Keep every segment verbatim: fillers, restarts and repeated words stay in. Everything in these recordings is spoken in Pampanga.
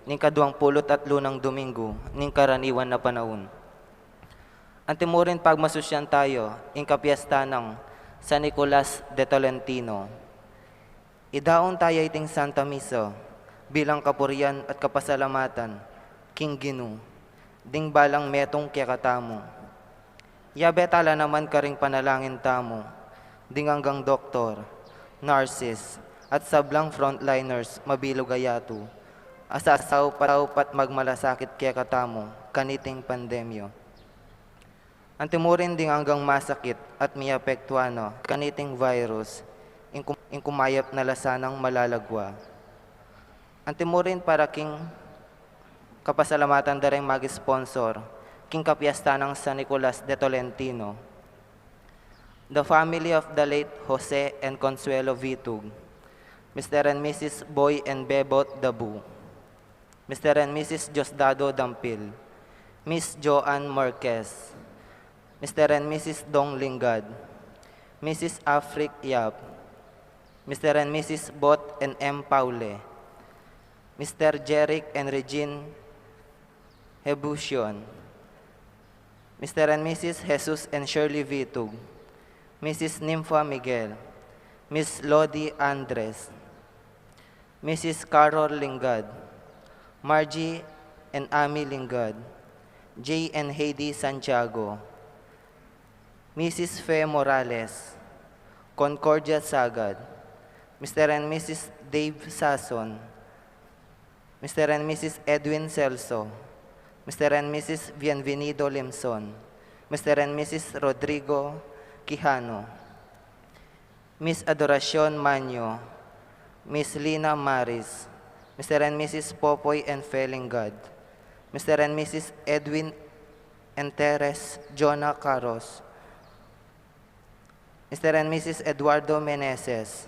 ning kaduang pulu't atlu nang Domingo ning karaniwan a panaun. Antimurin pagmasusyan tayu ing kapiesta nang San Nicolas de Tolentino. Idaun taya iting Santa Misa bilang kapurian at kapasalamatan king Ginu, ding balang metung kekatamu. Yabe tala naman karing panalangin tamu, ding anggang doktor, nurses, at sablang frontliners mabilug a yatu, a sasaup at magmalasakit kekatamu kaniting pandemya. Antimurin ding anggang masakit at miapektuan na kaniting virus, ing kum-, ing kumayap na la sanang malalagwa. Antimurin para king kapasalamatan da ring mag-sponsor king kapiesta nang San Nicolas de Tolentino. The family of the late Jose and Consuelo Vitug, Mister and Missus Boy and Bebot Dabu, Mister and Missus Diosdado Dampil, Miss Joan Marquez, Mister and Missus Dong Lingad, Missus Afric Yap, Mister and Missus Bot and M Paule, Mister Jeric and Regine Hebucion, Mister and Missus Jesus and Shirley Vitug, Missus Nympha Miguel, Miss Lodi Andres, Missus Carol Lingad, Margie and Amy Lingad, Jay and Heidi Santiago, Missus Fe Morales, Concordia Sagad, Mister and Missus Dave Sason, Mister and Missus Edwin Celso, Mister and Missus Bienvenido Limson, Mister and Missus Rodrigo Quijano, Miss Adoracion Manyo, Miss Lina Maris, Mister and Missus Popoy and Fe Lingad, Mister and Missus Edwin and Teres Jonah Caros, Mister and Missus Eduardo Meneses,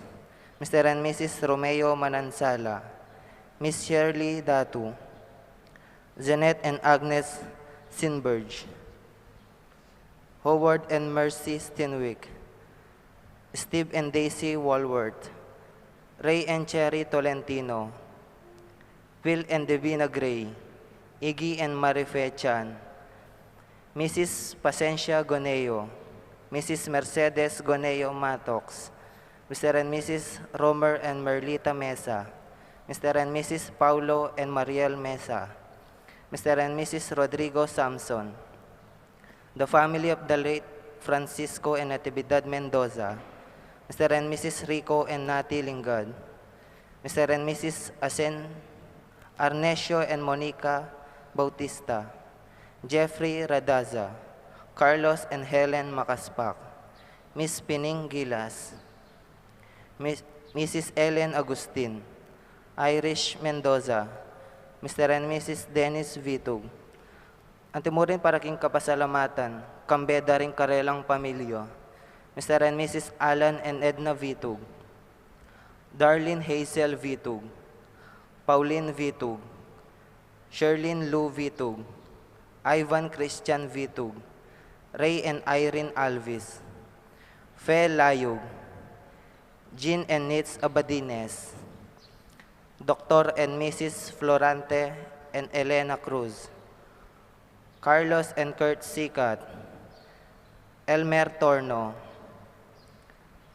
Mister and Missus Romeo Manansala, Miss Shirley Datu, Jeanette and Agnes Sinberge, Howard and Mercy Stinwick, Steve and Daisy Walworth, Ray and Cherry Tolentino, Will and Davina Gray, Iggy and Marife Chan, Missus Pacencia Goneo, Missus Mercedes Goneo Matox, Mister and Missus Romer and Merlita Mesa, Mister and Missus Paulo and Mariel Mesa, Mister and Missus Rodrigo Samson, the family of the late Francisco and Natividad Mendoza, Mister and Missus Rico and Nati Lingad, Mister and Missus Asen Arnesio and Monica Bautista, Jeffrey Radaza, Carlos and Helen Macaspac, Miss Pining Gilas, Miss, Missus Ellen Agustin, Irish Mendoza, Mister and Missus Dennis Vitug. Antimurin para king kapasalamatan, kambe da ring karelang pamilya, Mister and Missus Alan and Edna Vitug, Darlene Hazel Vitug, Pauline Vitug, Sherlyn Lou Vitug, Ivan Christian Vitug, Ray and Irene Alvis, Fe Layug, Jean and Nitz Abadines, Doctor and Missus Florante and Elena Cruz, Carlos and Kurt Sicat, Elmer Torno,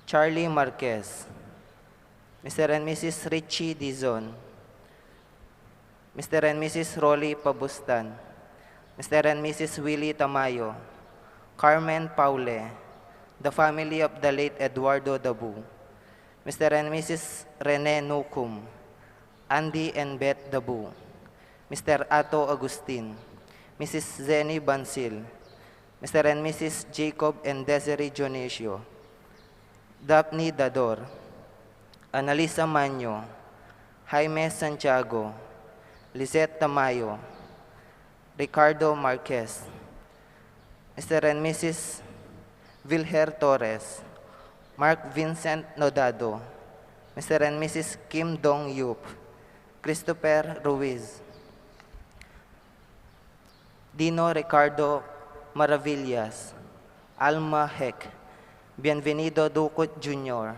Charlie Marquez, Mister and Missus Richie Dizon, Mister and Missus Rolly Pabustan, Mister and Missus Willie Tamayo, Carmen Paule, the family of the late Eduardo Dabu, Mister and Missus Rene Nucum, Andy and Beth Dabu, Mister Ato Agustin, Missus Zenny Bansil, Mister and Missus Jacob and Desiree Dionisio, Daphne Dador, Annalisa Manyo, Jaime Santiago, Lizette Tamayo, Ricardo Marquez, Mister and Missus Vilher Torres, Mark Vincent Nodado, Mister and Missus Kim Dong Yup, Christopher Ruiz, Dino Ricardo Maravillas, Alma Heck, Bienvenido Ducut Junior,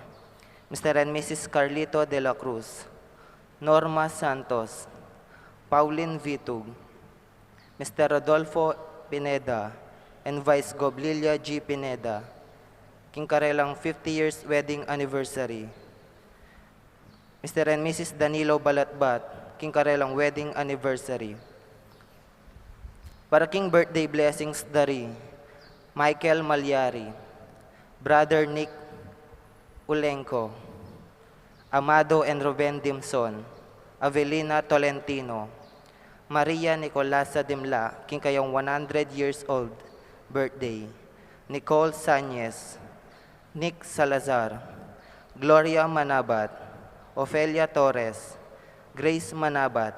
Mister and Missus Carlito de la Cruz, Norma Santos, Pauline Vitug, Mister Rodolfo Pineda, and Vice Gov Lilia G Pineda, king karelang fifty years wedding anniversary. Mister and Missus Danilo Balatbat, king karelang wedding anniversary. Para king birthday blessings da ri Michael Malyari, Brother Nick Ulenco, Amado and Ruben Dimson, Avelina Tolentino, Maria Nicolasa Dimla, king kayang one hundred years old birthday, Nicole Sañez, Nick Salazar, Gloria Manabat, Ofelia Torres, Grace Manabat,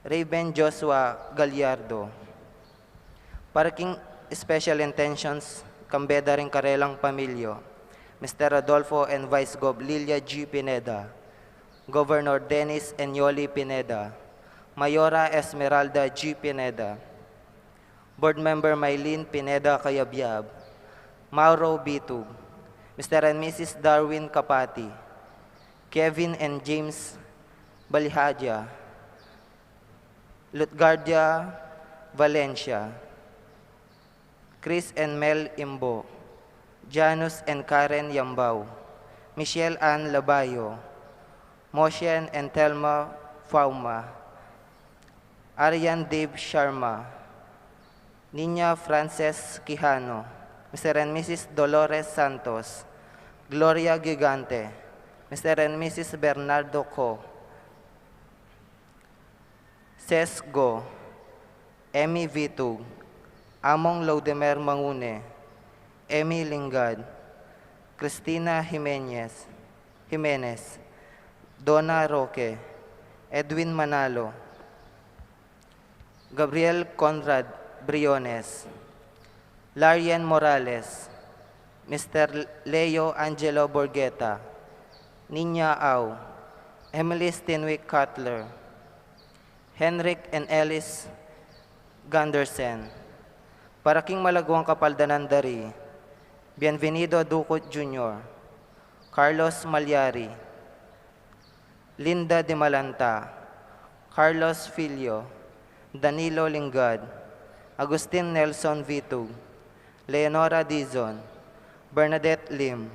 Raven Joshua Gallardo. Para king special intentions, kambe da ring karelang pamilya, Mister Rodolfo and Vice Gov Lilia G Pineda, Governor Dennis and Yoli Pineda, Mayora Esmeralda G Pineda, Board Member Mylene Pineda Cayabyab, Mauro Bitug, Mister and Missus Darwin Capati, Kevin and James Balhadia, Lutgardia Valencia, Chris and Mel Imbo, Janus and Karen Yambao, Michelle Ann Labayo, Moshen and Thelma Fauma, Aryan Dave Sharma, Nina Frances Quijano, Mister and Missus Dolores Santos, Gloria Gigante, Mister and Missus Bernardo Co, Ses Go, Emmy Vitug, Among Laudemer Mangune, Emmy Lingad, Christina Jimenez, Jimenez, Donna Roque, Edwin Manalo, Gabriel Conrad Briones, Larien Morales, Mister Leo Angelo Borgeta, Nina Au, Emily Steinwick Cutler, Henrik and Ellis Gundersen. Para king malaguang kapaldanan da ri Bienvenido Ducut Junior, Carlos Malyari, Linda Dimalanta, Carlos Filio, Danilo Lingad, Agustin Nelson Vitug, Leonora Dizon, Bernadette Lim,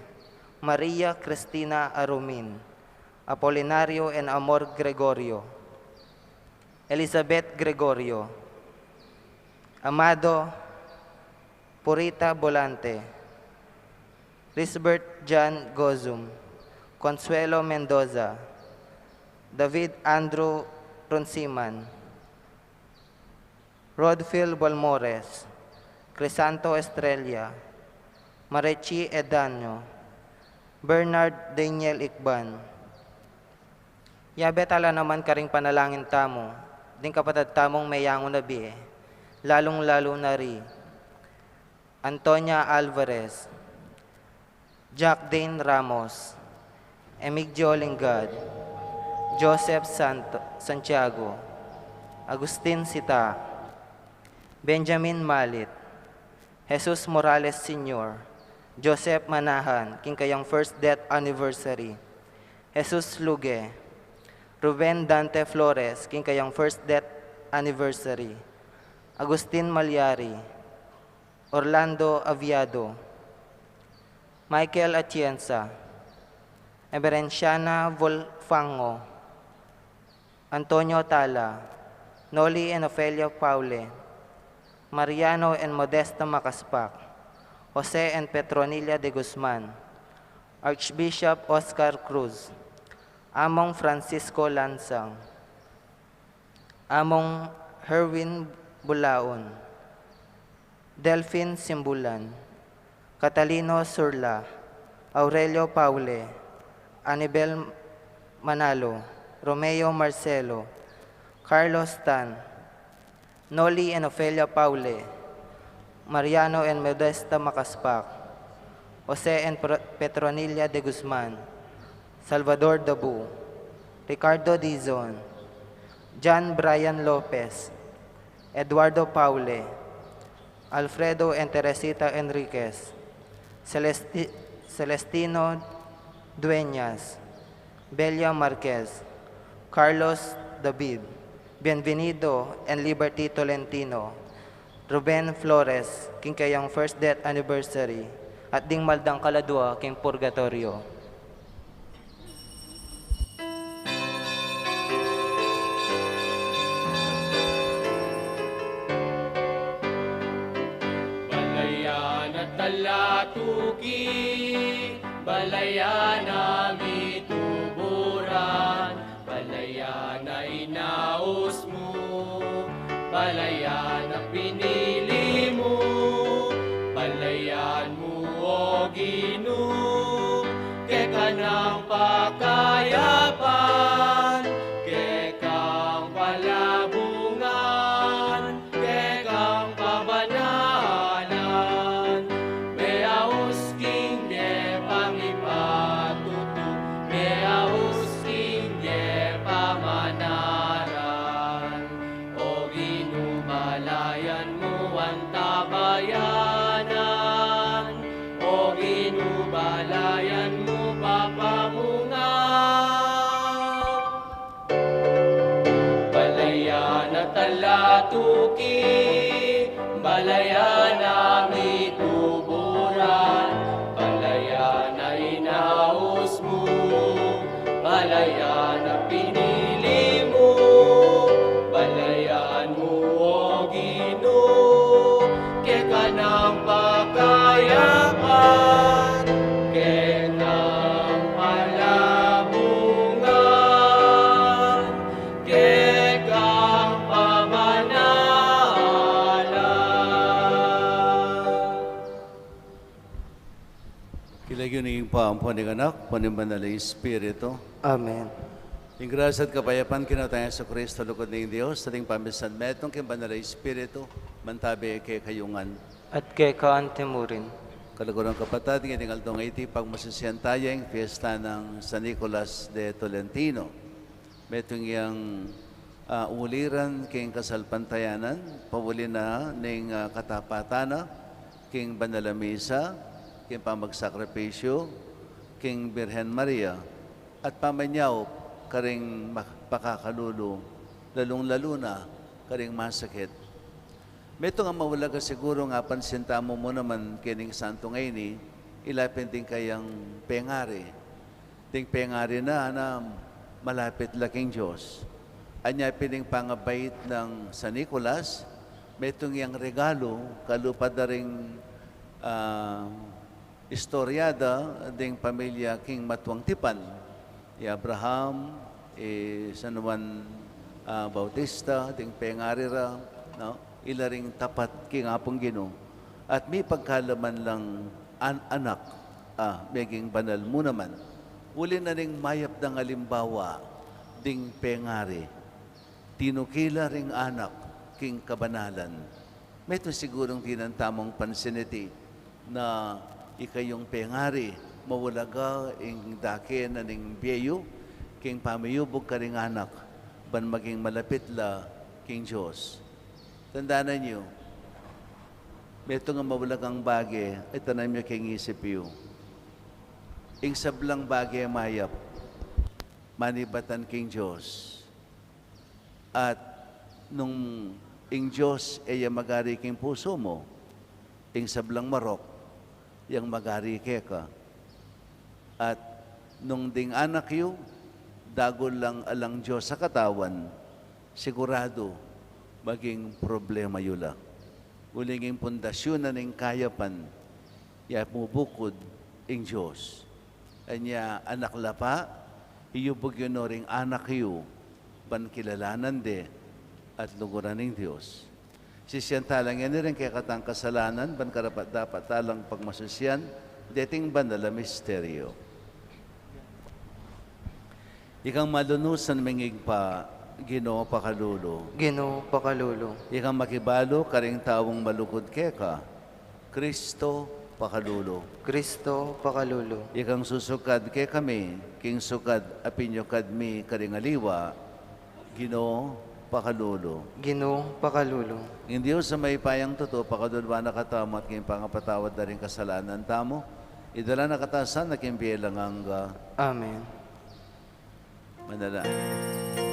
Maria Cristina Arumin, Apolinario and Amor Gregorio, Elizabeth Gregorio, Amado Purita Bolante, Risbert John Gozum, Consuelo Mendoza, David Andrew Runciman, Rodfield Balmores, Crisanto Estrella, Marechi Edaño, Bernard Daniel Ikban. Yabe tala naman karing panalangin tamu ding kapatad tamung meyangu na bie, lalung-lalu na ri Antonia Alvarez, Jack Dane Ramos, Emigdio Lingad, Joseph Santo, Santiago, Agustin Sita, Benjamin Malit, Jesus Morales Senior, Joseph Manahan, king kayang first death anniversary, Jesus Luge, Ruben Dante Flores, king kayang first death anniversary, Agustin Malyari, Orlando Aviado, Michael Atienza, Emerenciana Volfango, Antonio Tala, Noli and Ofelia Paule, Mariano and Modesta Macaspac, Jose and Petronila de Guzman, Archbishop Oscar Cruz, Among Francisco Lansang, Among Herwin Bulaon, Delfin Simbulan, Catalino Surla, Aurelio Paule, Anibel Manalo, Romeo Marcelo, Carlos Tan, Noli and Ofelia Paule, Mariano and Modesta Macaspac, Jose and Pro-, Petronila de Guzman, Salvador Dabu, Ricardo Dizon, John Brian Lopez, Eduardo Paule, Alfredo and Teresita Enriquez, Celesti-, Celestino Dueñas, Belia Marquez, Carlos David, Bienvenido and Liberty Tolentino, Ruben Flores, king kayang first death anniversary, at ding maldang kaladua king purgatoryo. Balayan a talatuki, balayan a mituburan, balayan a inaus mu, balayan a pinili mu, balayan mu, O Ginu, keka nang pakayapan, keka nang palabungan, keka nang pabanalan, meaus king mie pamipatutu, meaus king mie pamanaran. O Ginu, balayan mu antabayanan, O Ginu, balayan mu papamungan. Balayan a talatuki, balayan a mituburan, balayan a inaus mu, balayan a pinili mu, balayan mu, O Ginu, keka nang pakayapan, keka nang palabungan, keka nang pabanalan. King lagyu ning Ibpa, ampo ning Anak, ampo ning Banal a Espiritu. Amen. Ing grasya at kapayapan king Ginu tang Jesucristo, lugud ning Dios, at ing pamisan metung king Banal a Espiritu, mantabi kekayu ngan. At keka anti mu rin. Kaluguran, kapatad, ngening aldo ngeni pagmasisian taya ing fiesta nang San Nicolas de Tolentino. Metung yang, ah, uliran king kasalpantayanan, pauli na ning, ah, katapatan na king banal a misa, king pamagsakripisyu king Birhen Maria, at pamanyaup karing mak-, pakakalulu, lalung-lalu na karing masakit. Metung a maulaga siguru ing apansin tamu mu naman kening santu ngeni, ila pin ding kayang pengari. Ding pengari na, na malapit la king Dios. Anya pin ing pangabait nang San Nicolas, metung yang regalu, kalupa da ring, ah, istorya da ding pamilya king matuang tipan, i Abraham, i San Juan, ah, Bautista, ding pengari ra, no? Ila ring tapat king Apung Ginu. At mipagkalaman lang an-, anak, ah, meging banal mu naman. Uli na ning mayap dang alimbawa ding pengari. Tinukila ring anak king kabanalan. Metung sigurung tinan tamung pansin iti na ikayung pengari, maulaga ing dake na ning bie yu king pamiyubug karing anak, ban maging malapit la king Dios. Tandanan yu, metung a maulagang bage, itanam yu king isip yu. Ing sablang bage mayap, manibatan king Dios. At nung ing Dios e ya magari king pusu mu, ing sablang marok yang magari keka. At nung ding anak yu, dagul lang alang Dios a katawan, siguradu maging problema yu la. Uling ing pundasyun na ning kayapan, ya mubukud ing Dios. Anya, anak la pa, iyubug yu no ring anak yu, ban kilalanan de at luguran ning Dios. Sisian tala ngeni ring kekatang kasalanan, ban karapat-dapat talang pagmasisian deting banal a misteryo. Ikang malunusan ming Ibpa, Ginu, pakalulu. Ginu, pakalulu. Ikang makibalu karing taung malugud keka, Kristo, pakalulu. Kristo, pakalulu. Ikang susukad kekami king sukad a pinyukad mi karing aliwa, Ginu, pakalulu. Ginu, pakalulu. Ing Dios a mayupayang tutu, pakaluluan na katamu at king pangapatawad da ring kasalanan tamu, idala na katamu sana king bie alang angga. Amen. Manalangin.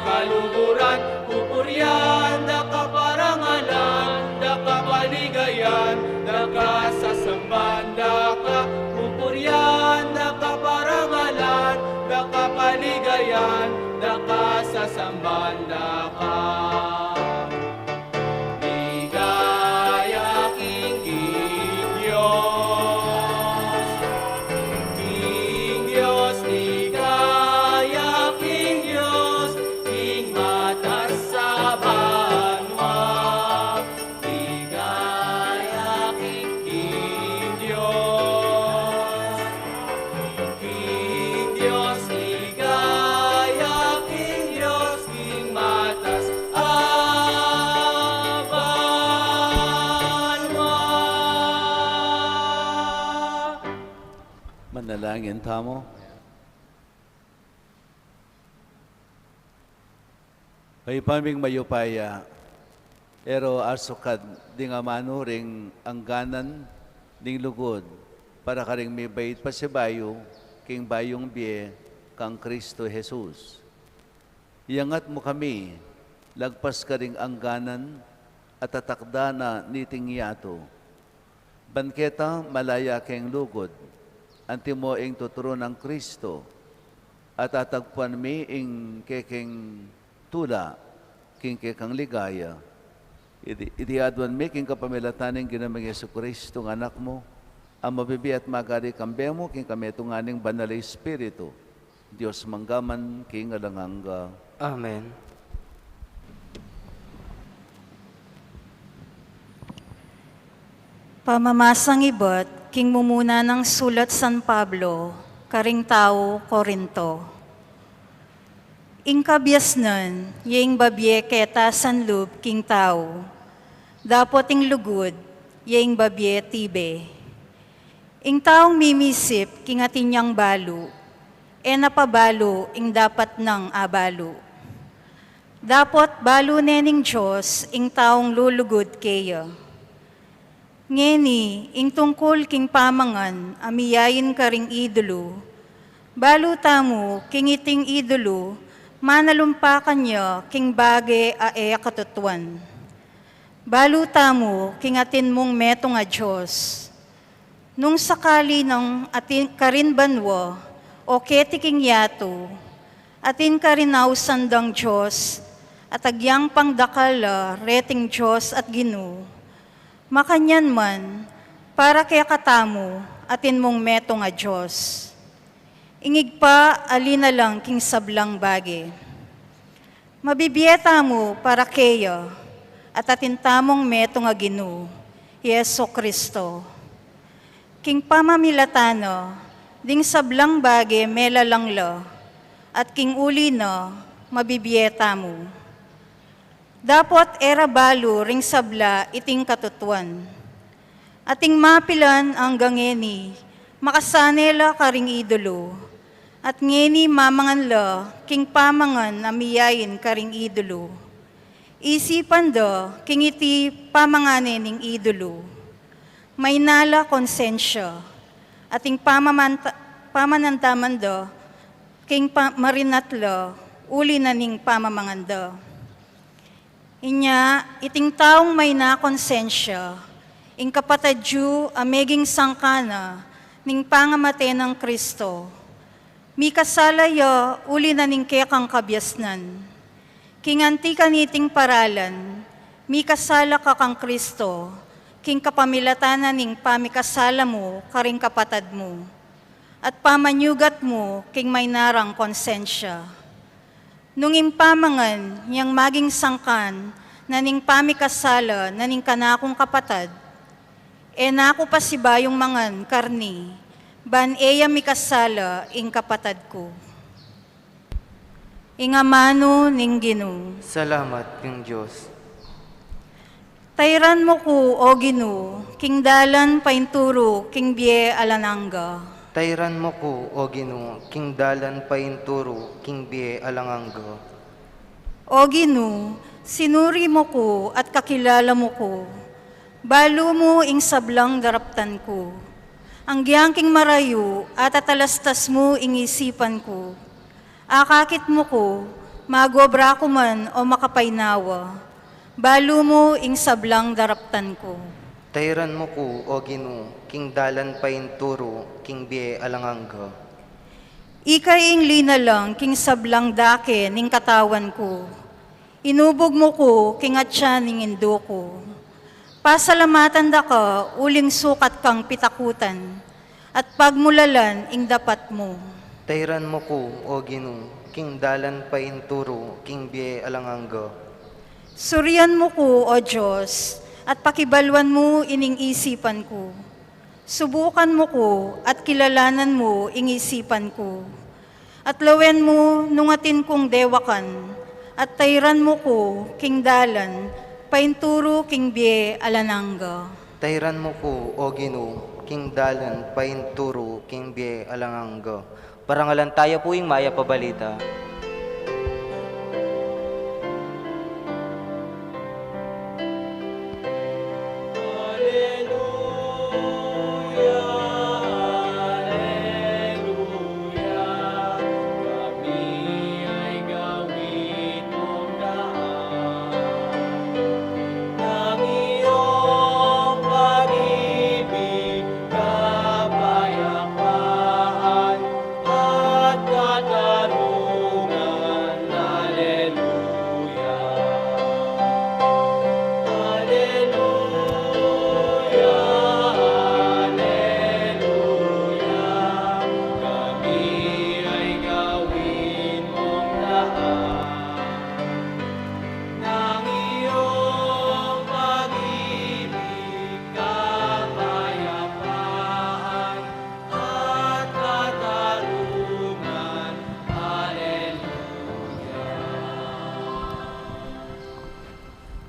Kaluguran, pupurian da ka, parangalan da ka, paligayan da ka, sasamban da ka, pupurian da ka, parangalan da ka, paligayan da ka, sasamban da ka. Ligaya king Dios, king Dios, ligaya king Dios, king matas a banua. Ligaya king Dios, king Dios, ligaya king Dios, king matas a banua. Manalangin tamu. Ibpa ming mayupaya, e ro asukad ding amanu ring angganan ning lugud para karing mibait pasibayu king bayung bie kang Kristo Jesus. Iyangat mu kami lagpas karing angganan a tatakda na niting yatu. Ban keta malaya keng lugud, antimo ing tuturu nang Kristo, at atagpuan mi ing kekeng tula king kekang ligaya. Iti, iti aduan mi king kapamilatan ning Ginu ming Jesucristo, ing Anak mu, a mabibie at magari kambe mu king kametungan ning Banal a Espiritu, Dios mangga man king alang angga. Amen. Pamamasang ibat king mumuna nang sulat San Pablo karing tau Corinto. Ing kabiasnan, ya ing babie keta sanlub king tau, dapot ing lugud, ya ing babie tibe. Ing taung mimisip king atin yang balu, e na pa balu ing dapat nang abalu. Dapot balu ne ning Dios ing taung lulugud keya. Ngeni, ing tungkul king pamangan a miyain karing idulu, balu tamu king iting idulu, manalumpakan ya king bage a e katutuan. Balu tamu king atin mung metung a Dios. Nung sakali nang atin karin banua, o keti king yatu, atin karin ausan dang Dios, at agyang pangdakal la reting Dios at Ginu, makanyan man, para kekatamu, atin mung metung a Dios. Ing Ibpa, ali na lang king sablang bage. Mabibie tamu para keya, at atin tamung metung a Ginu, Jesu Cristo. King pamamilatan na, ding sablang bage melalang la, at king uli na, mabibie tamu. Dapot e ra balu ring sabla iting katutuan. Ating mapilan angga ngeni, makasane la karing idulu, at ngeni mamangan la king pamangan a miyain karing idulu. Isipan da king iti pamangane ning idulu. Mayna la konsensya, ating pamamanta-, pamanandaman da king pa-, marinat la uli na ning pamamangan da. Inya, iting taung mayna konsensya, ing kapatad yu a meging sangkan na ning pangamate nang Kristo, mikasala ya uli na ning kekang kabiasnan. King anti kaniting paralan, mikasala ka kang Kristo, king kapamilatan na ning pamikasala mu karing kapatad mu, at pamanyugat mu king mayna rang konsensya. Nung ing pamangan yang maging sangkan na ning pamikasala na ning kanakung kapatad, e na ku pasibayung mangan karni, ban e ya mikasala ing kapatad ku. Ing amanu ning Ginu. Salamat king Dios. Tairan mu ku, O Ginu, king dalan painturu king bie alang angga. Tairan mu ku, O Ginu, king dalan painturu king bie alang angga. O Ginu, sinuri mu ku at kakilala mu ku. Balu mu ing sablang daraptan ku. Anggiyang king marayu, atatalastas mu ing isipan ku. Akakit mu ku, Mag-obra ku man, o makapainawa, balu mu ing sablang daraptan ku. Tairan mu ku, o Ginu, king dalan painturu king bie alang angga. Ika ing linalang king sablang dake ning katawan ku. Inubug mu ku king atyan ning indu ku. Pasalamatan da ka uling sukat kang pitakutan, at pagmulalan ing dapat mu. Tairan mu ku, o Ginu, king dalan painturu king bie alang angga. Surian mu ku, o Dios, at pakibaluan mu ining isipan ku. Subukan mu ku at kilalanan mu ing isipan ku. At lawen mu nung atin kung dewakan, at tairan mu ku king dalan painturu king bie alang angga. Tairan mu ku, o Ginu, king dalan painturu king bie alang angga. Parangalan taya pu ing Mayap a Balita. Aleluya, aleluya, kami ay gawin mong daan. Ang iyong pag-ibig, kapayapaan, at katarungan. Aleluya. Aleluya, aleluya, kami ay gawin mong daan ng iyong pag-ibig, kapayapaan, at katarungan. Aleluya.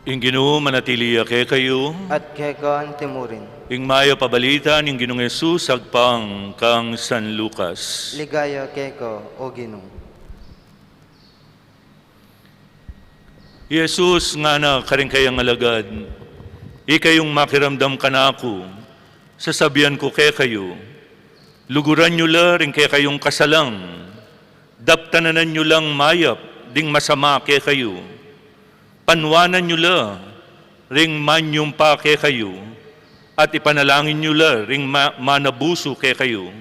Ing Ginu manatili ya kekayu. At keka antimurin. Ing Mayap a Balita ning Ginung Jesus agpang kang San Lucas. Ligaya keka, o Ginu. I Jesus ngana karing kayang alagad, ikayung makiramdam kanaku, sasabian ku kekayu, luguran yu la ring kekayung kasalang, daptanan yu lang mayap ding masama kekayu, panwanan yu la ring manyumpa kekayu, at ipanalangin yu la ring ma-, manabusu kekayu.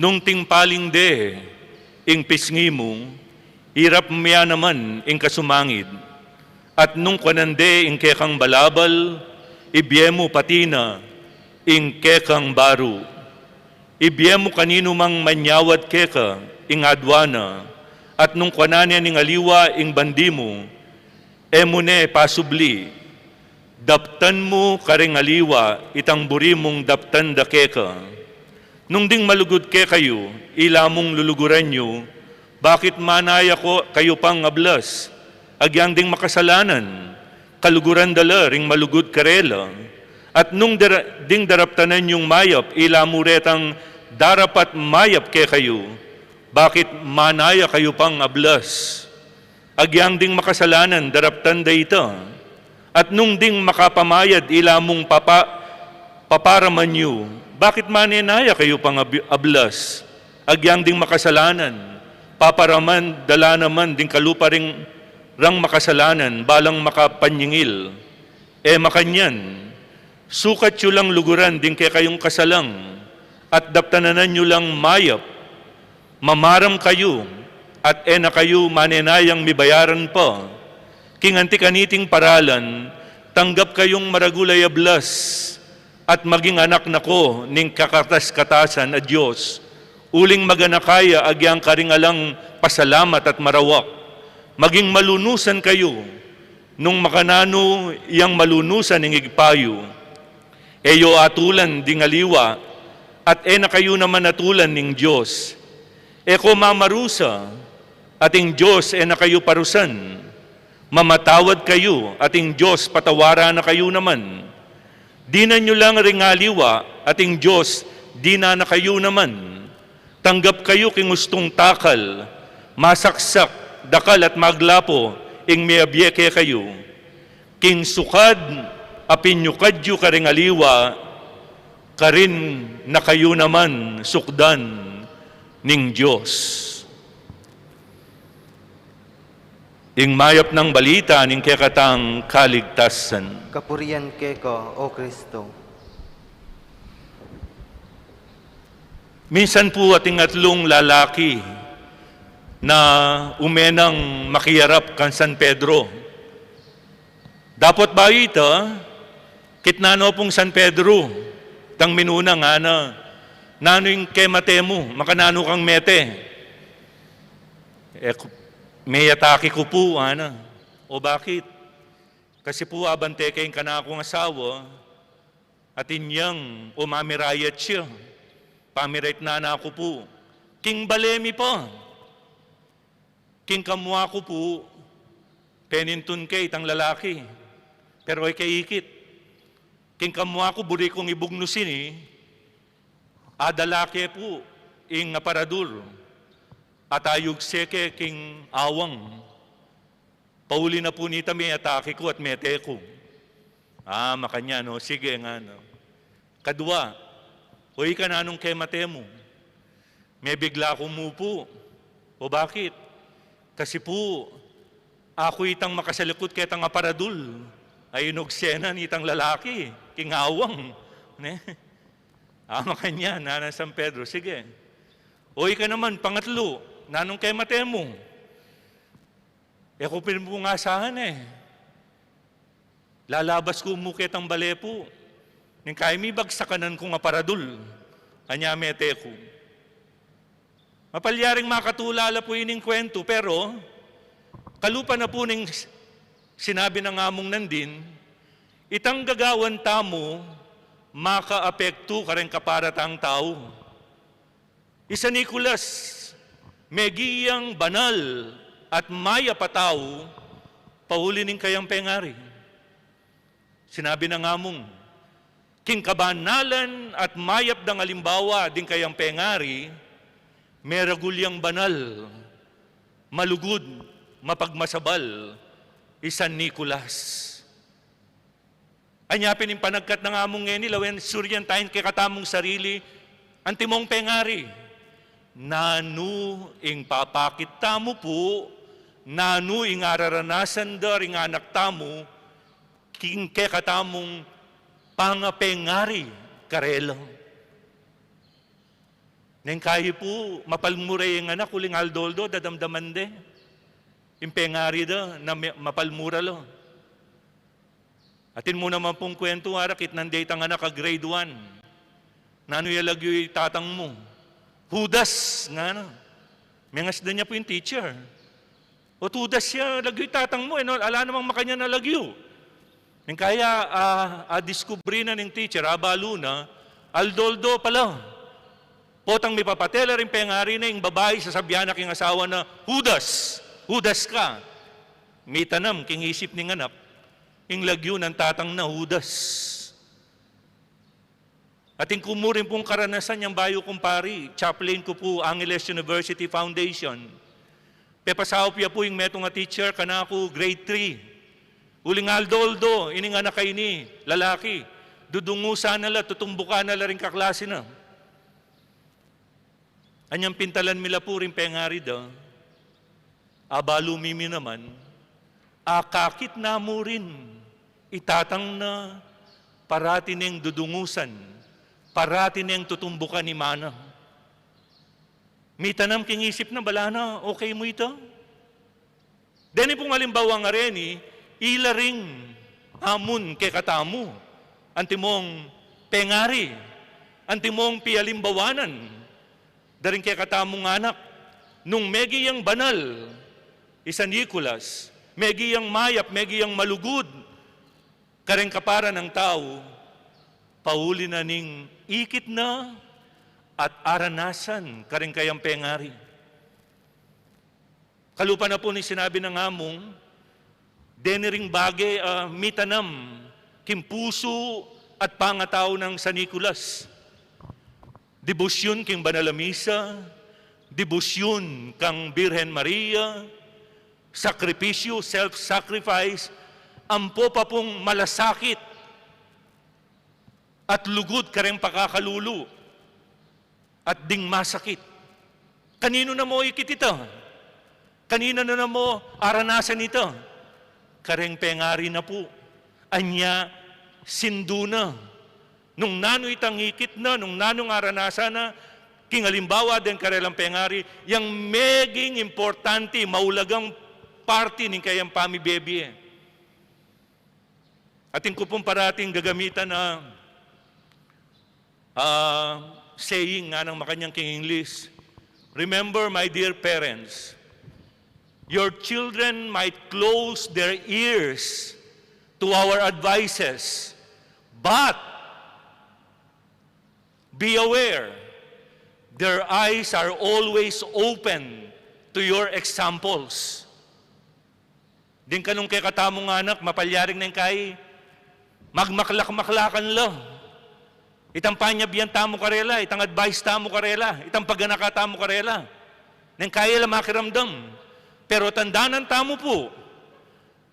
Nung timpaling de ing pisngi mu, irap mu ya naman ing kasumangid. At nung kuanan de ing kekang balabal, ibie mu pati na ing kekang baru. Ibie mu kaninumang manyawad keka ing adua na, at nung kuanan ne ning aliwa ing bandi mu, e mu ne pasubli, daptan mu karing aliwa itang buri mung daptan da keka. Nung ding malugud kekayu, ila mung luluguran yu, bakit manaya ko kayu pang ablas? Agyang ding makasalanan, kaluguran da la ring malugud karela. At nung dara-, ding daraptanan yung mayap, ila mu retang darapat mayap kekayu, bakit manaya kayu pang ablas? Agyang ding makasalanan, daraptan da ita. At nung ding makapamayad, ila mung papa-, paparaman yu, bakit manenaya kayu pang ab-, ablas? Agyang ding makasalanan, paparaman da la naman ding kalupa ring rang makasalanan, balang makapanyingil. E makanyan, sukat yu lang luguran ding kekayung kasalang, at daptananan yu lang mayap. Mamaram kayu, at e na kayu manenayang mibayaran pa. King anti kaniting paralan, tanggap kayung maragul a ablas, at maging anak na ko ning kakatas-katasan a Dios, uling maganaka ya agyang karing alang pasalamat at marawak. Maging malunusan kayu, nung makananu yang malunusan ning Ibpa yu. E yu atulan ding aliwa, at e na kayu naman atulan ning Dios. E ko mamarusa, at ing Dios e na kayu parusan. Mamatawad kayu, at ing Dios patawaran na kayu naman. Dinan yu lang ring aliwa, at ing Dios dinan na kayu naman. Tanggap kayu king ustung takal, masaksak, dakal at maglapo ing miabie kekayu. King sukad a pinyukad yu karing aliwa, karin na kayu naman sukdan ning Dios. Ing mayap nang balita ning kekatang kaligtasan. Kapurian keka, O Kristo. Minsan pu atin atlung lalaki na umenang makiarap kang San Pedro. Dapot bayu ita, kitnan no pung San Pedro, itang minuna ngana, "Nanu ing kemate mu, makananu kang mete?" E ku, "Meyataki ku pu," ngana. "O bakit?" "Kasi pu abante ke ing kanakung asawa, atin yang o mamirayat ya. Pamirait na naku pu. King bale mi pa. King kamua ku pu, penintun ke itang lalaki. Pero e ke ikit. King kamua ku buri kung ibugnu sini, adala ke pu ing aparadul. At ayugse ke king awang. Pauli na pu nita meyataki ku at mete ku." "Ah, makanyan, o sige," ngana. Kadua, "O ika, nanung kemate mu?" "Mebigla ku mu pu." "O bakit?" "Kasi pu, aku itang makasalikut ketang aparadul." Ay, inugse na nitang lalaki king awang. Ne? "Ah, makanyan," ngana nang San Pedro. "Sige. O ika naman, pangatlu, nanung kemate mu?" "E ku pin pu asahan e. Lalabas ku mu ketang bale pu. Ning kaya mibagsakan kung aparadul. Anya mete ku." Mapalyaring makatulala pu ining kwentu, pero kalupa na pu ning s-, sinabi nang amung nandin, itang gagawan tamu makaapektu kareng kapara tang tau. I San Nicolas, meging banal at mayap a tau, pauli ning kayang pengari. Sinabi nang amung, king kabanalan at mayap dang alimbawa ding kayang pengari, meragul yang banal, malugud, mapagmasabal, i San Nicolas. Anya pin ing panagkat nang amung ngeni, lawen suryan tayang kekatamung sarili, antimong pengari. Nanu ing papakit tamu pu, nanu ing araranasan da ring anak tamu, king kekatamung pangapengari karela. Neng kayi pu, mapalmura ing anak, uling aldo-aldo, dadamdaman de ing pengari da, na me-, mapalmura la. Atin mu naman pung kwentu, ara, kitnan de itang anak a grade one. "Nanu ya lagyu i tatang mu?" "Judas," ngana. Mengasdan ya pu ing teacher. "O, Judas ya lagyu i tatang mu, e no, ala namang makanyan a lagyu." Neng kaya, a, a diskubri na ning teacher, abalu na, aldo-aldo pala. Potang mipapatela ring pengari na, ing babai sasabyan na king asawa na, "Judas, Judas ka." Mitanam king isip ning anak ing lagyu nang tatang na, Judas. Atin ku mu rin pung karanasan yang bayu kung pari, chaplain ku pu Angeles University Foundation. Pepasaup ya pu ing metung a teacher kanaku, grade three. Uling aldo-aldo ining anak a ini, lalaki, dudungusan na la, tutumbukan na la ring kaklase na. Anyang pintalan mi la pu ring pengari da, abalu mi mi naman, akakit na mu rin i tatang na parati neng dudungusan, parati neng tutumbukan i mana. Mitanam king isip na, bala na, okay mu ita? Deni pung alimbawa ngeni, ila ring amun kekatamu, antimong pengari, antimong pialimbawanan da ring kekatamung anak, nung megi yang banal i San Nicolas, megi yang mayap, megi yang malugud kareng kapara nang tau, pauli na ning ikit na at aranasan kareng kayang pengari. Kalupa na pu ning sinabi nang amung, deni ring bage, ah, mitanam king pusu at pangatau nang San Nicolas. Debosyun king banal a misa, debosyun kang Birhen Maria, sakripisyu, self-sacrifice, ampo pa pung malasakit at lugud kareng pakakalulu at ding masakit. Kaninu na mu ikit ita? Kanina na namu aranasan ita? Kareng pengari na pu. Anya, sindu na. Nung nanu itang ikit na, nung nanung aranasan na, king alimbawa deng karelang pengari, yang meging importante, maulagang parti ning kayang pamibie-bie. Atin ku pung parating gagamitan na, ah, saying, nganang makanyan king English, "Remember, my dear parents, your children might close their ears to our advices, but be aware, their eyes are always open to your examples." Ding kanung kekatamung anak, mapalyaring neng kai, magmaklak-maklakan la itang panyabian tamu karela, itang advice tamu karela, itang paganaka tamu karela. Neng kai la makiramdam. Pero tandanan tamu pu,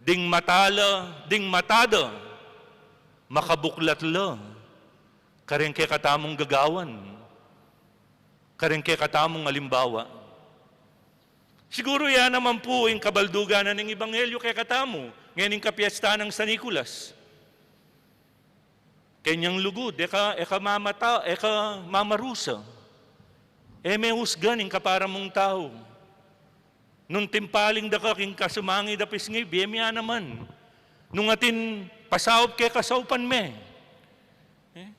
ding mata la, ding mata da, makabuklat la kareng kekatamung gagawan, kareng kekatamung alimbawa. Siguru ya naman pu ing kabaldugan na ning ebanghelyo kekatamu ngening kapiestan nang San Nicolas. Kenyang lugud, e ka, e ka mamata, e ka mamarusa. E me usgan ing kapara mung tau. Nung timpaling da ka king kasumangid a pisngib, e me ya naman. Nung atin pasaup ke, kasaupan me. E?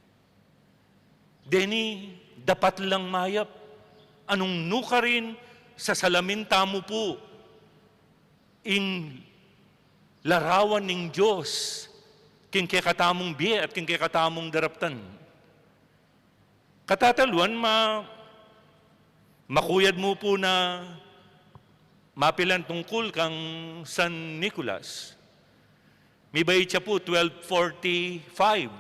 Deni dapat lang mayap. Anung nukarin, sasalamin tamu pu ing larawan ning Dios king kekatamung bie at king kekatamung daraptan. Katataluan, ma-, makuyad mu pu na mapilan tungkul kang San Nicolas. Mibait ya pu twelve forty-five.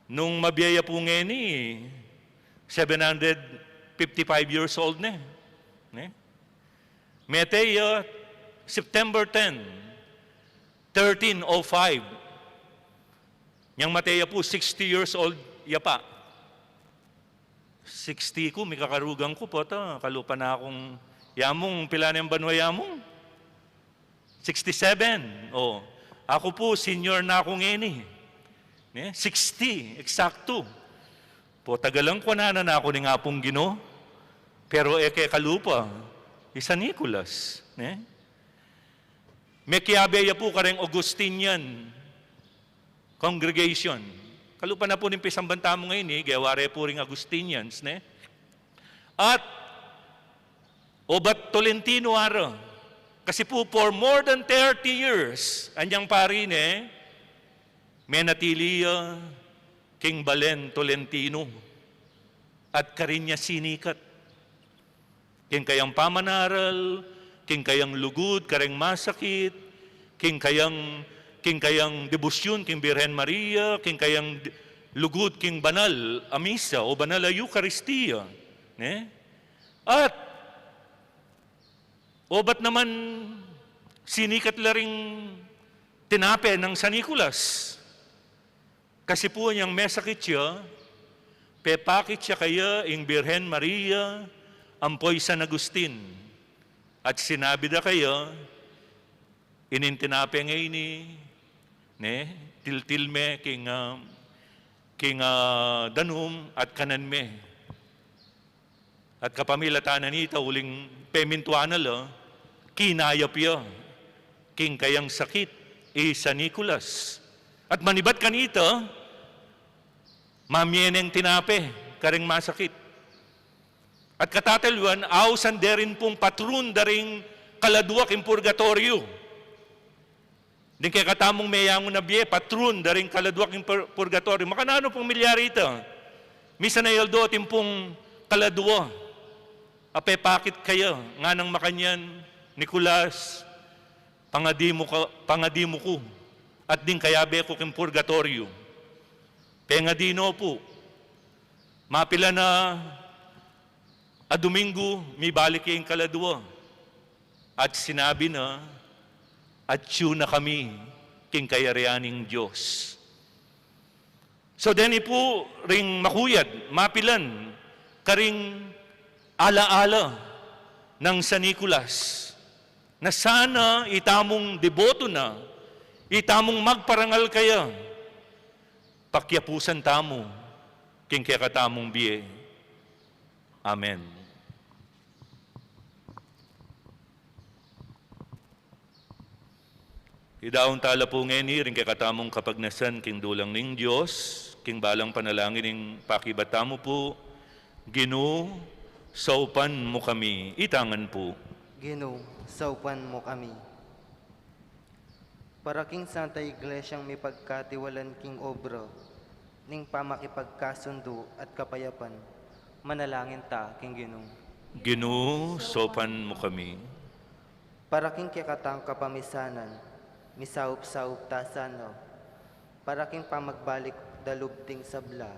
Nung mabie ya pu ngeni, seven hundred fifty-five years old ne. Ne? Mete ya September ten, thirteen oh five. Nyang mate ya pu, sixty years old ya pa. Sixty ku, mikakarugang ku, pota, kalupa na kung, yamung, pila neng banua yamung? Sixty-seven. O, aku pu, senior na ku ngeni. Ne? Sixty, eksaktu. Pota, galang ku na, na ku ning Apung Ginu. Pero e ke kalupa i San Nicolas. Ne? Mekiabe ya pu kareng Augustinian congregation. Kalupa na pu ning pisamban tamu ngeni, gewa re pu ring Augustinians, ne? At obat Tolentino ara. Kasi pu, for more than thirty years, anyang pari ne, menatili ya king balen Tolentino. At karin ya sinikat. King kayang pamanaral, king kayang lugud kareng masakit, king kayang, king kayang debosyun king Birhen Maria, king kayang d-, lugud king banal a misa o banal a Eukaristia, ne? At obat naman sinikat la ring tinape nang San Nicolas. Kasi pu, nyang mesakit ya, pepakit ya kaya ing Birhen Maria ampo i San Agustin. At sinabi da kaya, ining tinape ngeni, ne, tiltil me king, ah, king, ah, danum at kanan me. At kapamilatan na nita, uling pemintuan na la, kinayap ya king kayang sakit i San Nicolas. At manibat kanita, mamie neng tinape kareng masakit. At katataluan, ausan de rin pung patron da ring kaladua king purgatoryo. Ding kekatamung meyangu na bie, patron da ring kaladua king pur-, purgatoryo. Makananu pung milyari ita? Misan a aldo atin pung kaladua a pepakit kaya, nganang makanyan, Nicolas, pangadi mu ka, pangadi mu ku, at ding kayabe ku king purgatoryo. Pengadi no pu, mapilan a a Domingo, mibalik ya ing kaladua. At sinabi na, "Atyu na kami king kayarian ning Dios." So, deni pu ring makuyad, mapilan, karing ala-ala nang San Nicolas. Na sana itamung deboto na, itamung magparangal kaya, pakiapusan tamu king kekatamung bie. Amen. Idaun tala pu ngeni ring kekatamung kapagnasan king dulang ning Dios, king balang panalangin ning pakibat tamu pu, Ginu, saupan mu kami. Itangan pu. Ginu, saupan mu kami. Para king Santa Iglesyang mipagkatiwalan king obra ning pamakipagkasundu at kapayapan, manalangin ta king Ginu. Ginu, saupan mu kami. Para king kekatang kapamisanan, misaup-saup ta sana. Para king pamagbalik da lub ding sabla,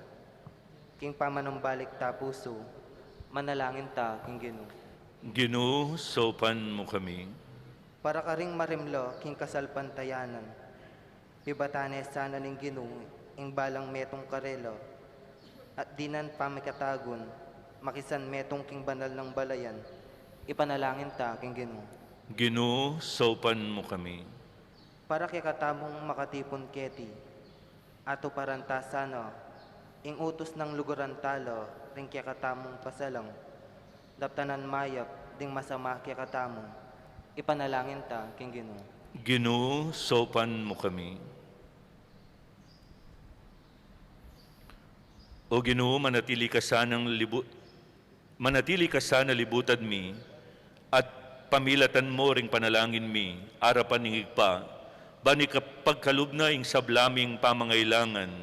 king pamanumbalik ta pusu, manalangin ta king Ginu. Ginu, saupan mu kami. Para karing marimla king kasalpantayanan, pibatan ne sana ning Ginu ing balang metung karela, at dinan pamikatagun, makisan metung king banal nang balayan, ipanalangin ta king Ginu. Ginu, saupan mu kami. Para kekatamung makatipun keti, atuparan ta sana ing utus nang luguran tala ring kekatamung pasalang, daptanan mayap ding masama kekatamu, ipanalangin ta king Ginu. Ginu, saupan mu kami. O Ginu, manatili ka sanang libu-, manatili ka sana libutad mi, at pamilatan mu ring panalangin mi, arapan ning Ibpa, ban ikapagkalub na ing sabla ming pamangailangan,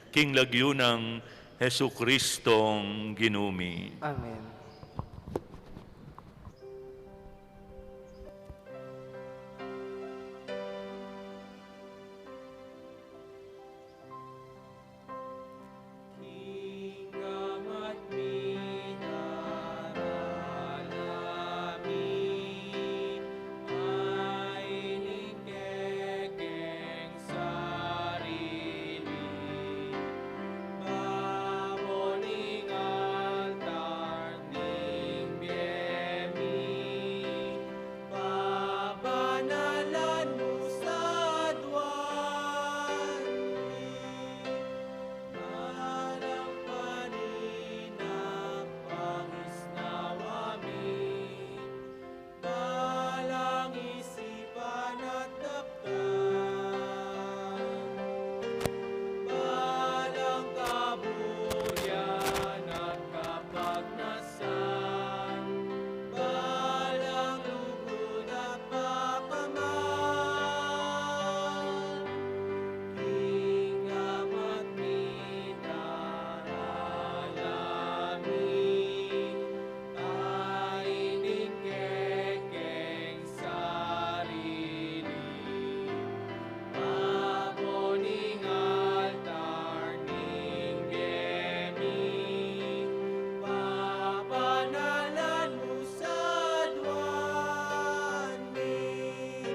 king lagyu nang Jesucristong Ginu mi. Amen. Pabanalan mu sa aduan mi, balang paninapang isnawa mi, balang isipan at daptan, balang kaburian at kapagnasan, balang lugud at pakamal, king gamat mi darala mi, ain ing kekeng sarili. Babo ning altar ning bie mi, pabanalan mu sa aduan mi,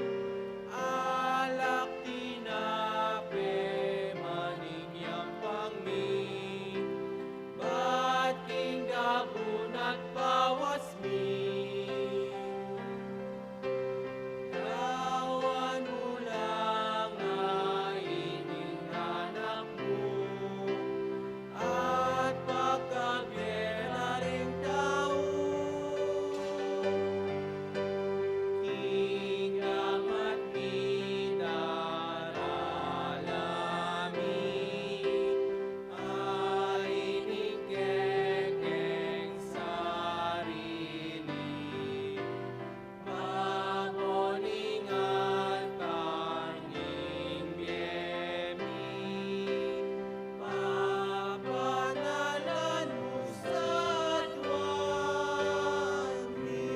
alak, tinape, man ing yampang mi, bat king gabun at bawas mi. Gawan mu la ining anak mu, at pagkabie na ring tau, king gamat mi darala mi, ain ing kekeng sarili, babo ning altar ning bie mi, pabanalan mu sa aduan mi.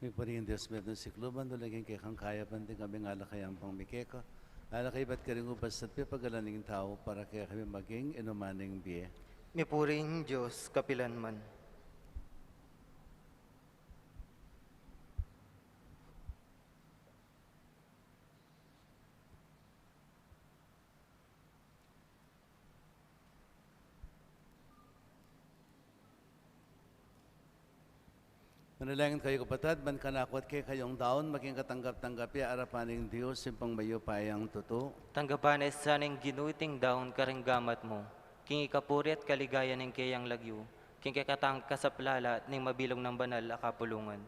Mipuri ing Dios, Ibpa ning sikluban, dula king kekang kayapan, ding kami ngalakay ampang mi keka, alakay ibat karing ubas at pepagalan ning tau, para kekami maging inuman ning bie. Mipuri ing Dios kapilan man. Manalangin kayu, kapatad, ban kanaku at kekayu daun maging katanggap-tanggap ya arapan ning Dios, Ibpang mayupayang tutu. Tanggapan na sa ning Ginu iting daun karing gamat mu, king ikapuri at kaligayan ning keyang lagyu, king kekatang kasaplalan ning mabilug nang banal a kapulungan.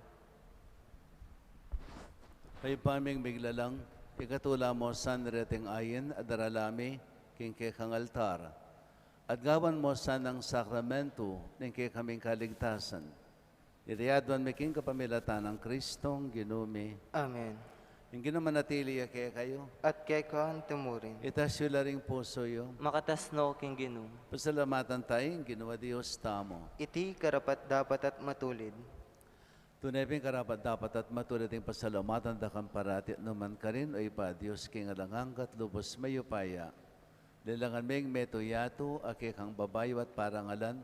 Ibpa ming miglalang, ikatula mu san reting ain a darala mi king kekang altar, at gawan mu sanang sakramentu ning kekaming kaligtasan. Iti adwan mi king kapamilatan nang Kristong Ginu mi. Amen. Ing Ginu manatili ya kekayu. At keka mu rin. Itas yu la ring pusu yu. Makatas no king Ginu. Pasalamatan taya ing Ginu a Dios tamu. Iti karapat-dapat at matulid. Tune pin karapat-dapat at matulid ing pasalamatan da ka parati at nukarin man, O Ibpa, Dios king alang angga at lubus mayupaya. Lelangan ming metung yatu a kekang babayu at parangalan,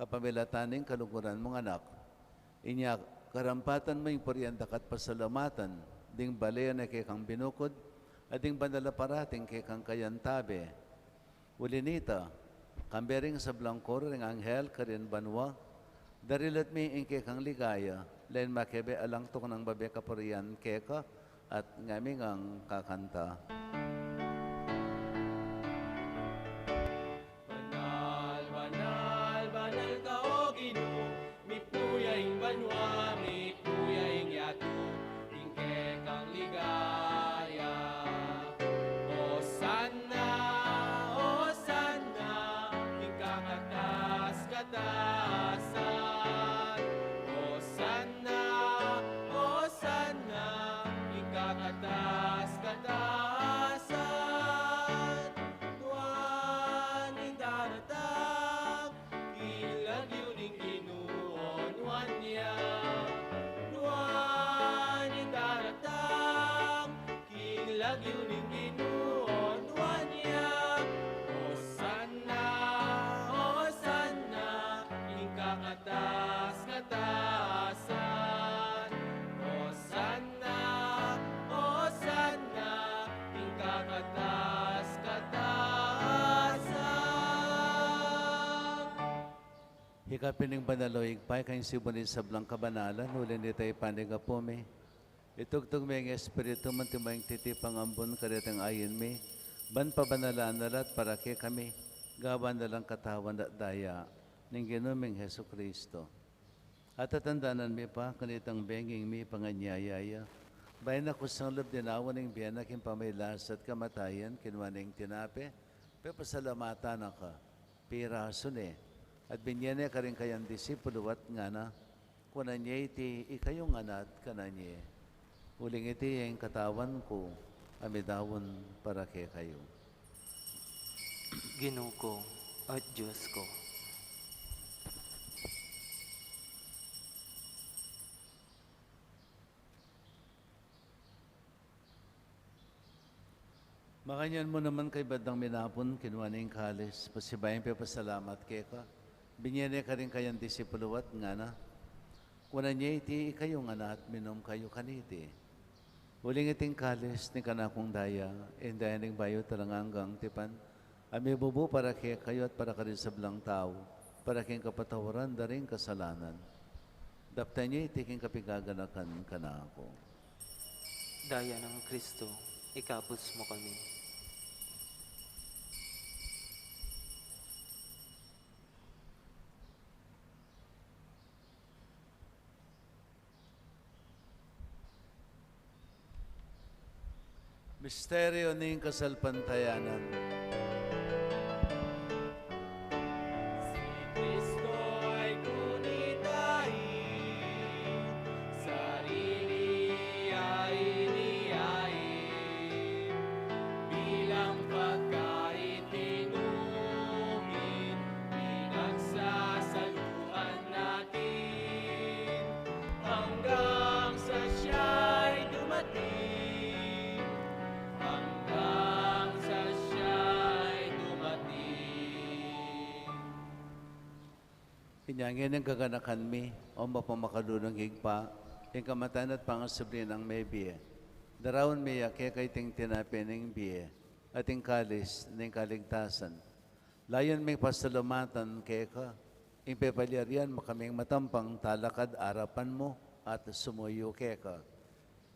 kapamilatan ning kaluguran mung Anak. Inya, karampatan mu ing purian da ka at pasalamatan, ding bale na kekang binukud, at ding banal a parating kekang kayantabe. Uli nita, kambe ring sablang koro ring anghel karin banua, darilat mi ing kekang ligaya, lain makebe alang tuknang babe kapurian keka, at ngami ngang kakanta. Banal, banal, banal ka, O Ginu, mipnu ya ing banua, mipnu ya ing yatu, ing kekang ligaya. Hosanna, Hosanna, ing kakatas-katasan. Hosanna, Hosanna, ing kakatas-katasan. Nuan ing daratang king lagyu ning Ginu, o nuan ya. Nuan ing daratang king lagyu ning Ginu, o nuan ya. Hosanna, Hosanna, ing kakatas-katasan. Hosanna, Hosanna, ing kakatas-katasan. Ika pin ing banal, O Ibpa, ika ing sibu ning sablang kabanalan, uli nita Ibpa, ing Apu mi. Itugtug me ing Espiritu mu anti mo ing titipang ambun karetang ain mi, ban pabanalan na la at para kekami, gawan na lang katawan at daya ning Ginu ming Jesucristo. At tatandanan mi pa, kanitang bengi ing mipanganyaya ya, bayu na kusang lub dinawa ning bie na king pamagkasakit at kamatayan, kinua ne ing tinape, pepasalamatan na ka, pirasu ne, at binie ne karing kayang disipulu at ngana, kunan ye iti ikayu ngan at kanan ye. Uling iti ing katawan ku, a midaun para kekayu. Ginu ku at Dios ku. Makanyan mu naman kaybat dang minapun, kinua ne ing kalis, pasibayu yang pepasalamat keka, binie ne karing kayang disipulu at ngana, kunan ye iti ikayu ngan at minum kayu kaniti. Uling iti ing kalis ning kanakung daya, ing daya ning bayu at alang anggang tipan, a mibubu para kekayu at para karing sablang tau, para king kapatawaran da ring kasalanan. Daptan ye iti king kapaganakan kanaku. Daya nang Kristo, ikabus mu kami. Misteryo ning kasalpantayanan. Si Kristo a kunita ing sarili a inihain bilang pagkain at inumin, pinagsasaluhan na hanggang sa siya'y dumating, hanggang sa siya'y dumating. Inya ngeni ing kaganakan mi, o mapamakalulung Ibpa, ing kamatayan at pangasubli nang mebie, daraun mi ya keka iting tinape ning bie, at ing kalis ning kaligtasan. Layun ming pasalamatan keka, ing pepalyarian mu kaming matampang talakad arapan mu, at sumuyu keka.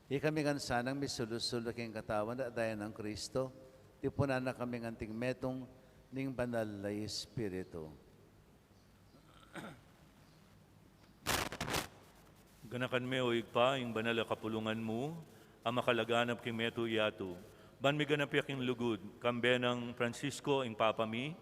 Ikami ngan sanang misulu-sulu king katawan at daya nang Kristo, tipunan na kami ngan king metung ning Banal a Espiritu. Ganakan me, o Ibpa, ing banal a kapulungan mu, a makalaganap king metung yatu. Ban miganap ya king lugud, kambe nang Francisco ing Papa mi,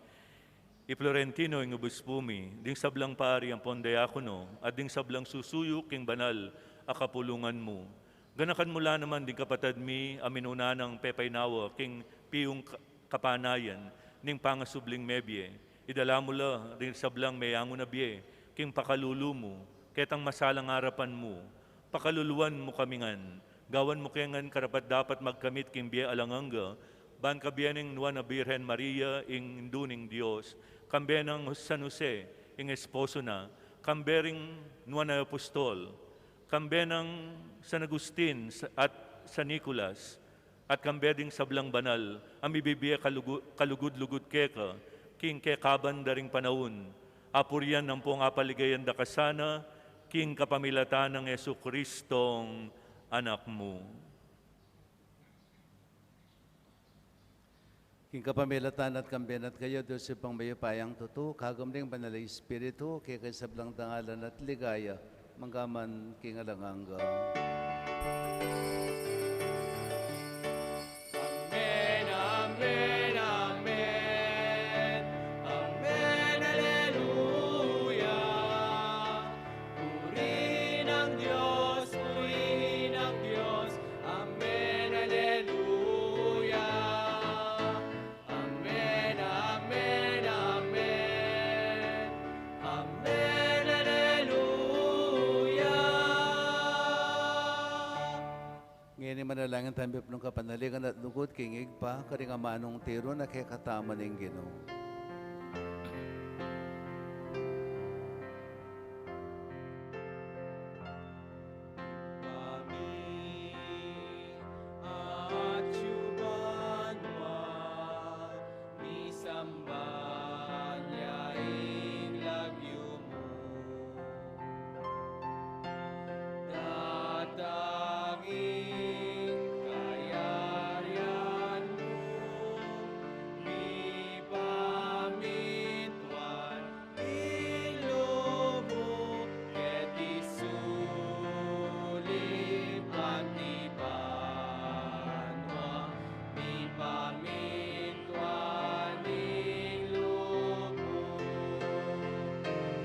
i Florentino ing Obispu mi, ding sablang pari ampon diakono, at ding sablang susuyu king banal a kapulungan mu. Ganakan mu la naman ding kapatad mi a minuna nang pepaynawa king piyung ka-, kapanayan ning pangasubling mebie. Idala mu la ring sablang meyangu na bie king pakalulu mu, ketang masalang arapan mu. Pakaluluan mu kami ngan, gawan mu ke ngan karapat-dapat magkamit king bie alang angga, ban kabie ning Nuan a Birhen Maria, ing Indu ning Dios, kambe nang San Jose, ing esposo na, kambe ring Nuan a Apostol, kambe nang San Agustin sa-, at San Nicolas, at kambe ding sablang banal a mibibie kalugu-, kalugud-lugud keka, king kekaban da ring panaun, apurian ampong apaligayan da ka sana, king kapamilatan nang Jesucristong Anak mu. King kapamilatan na at kambe na at kaya, Dios Ibpang mayupayang tutu, kagum ning Banal a Espiritu, keka ing sablang dangalan at ligaya, mangga man king alang angga. Amen, amen, amen. Amen, aleluya. Purihin ang Diyos, purihin ang Diyos. Amen, aleluya. Amen, amen, amen. Amen, aleluya. Ngeni manalangin tamu king kapanaligan at lugud king Ibpa, karing amanung tiru na kekatamu ning Ginu. Kami, atyu banua, misamban ya ing lagyu mu. Datang ing kayarian mu, mipamintuan ing lub mu, keti sulip anti banua, mipamintuan ing lub mu,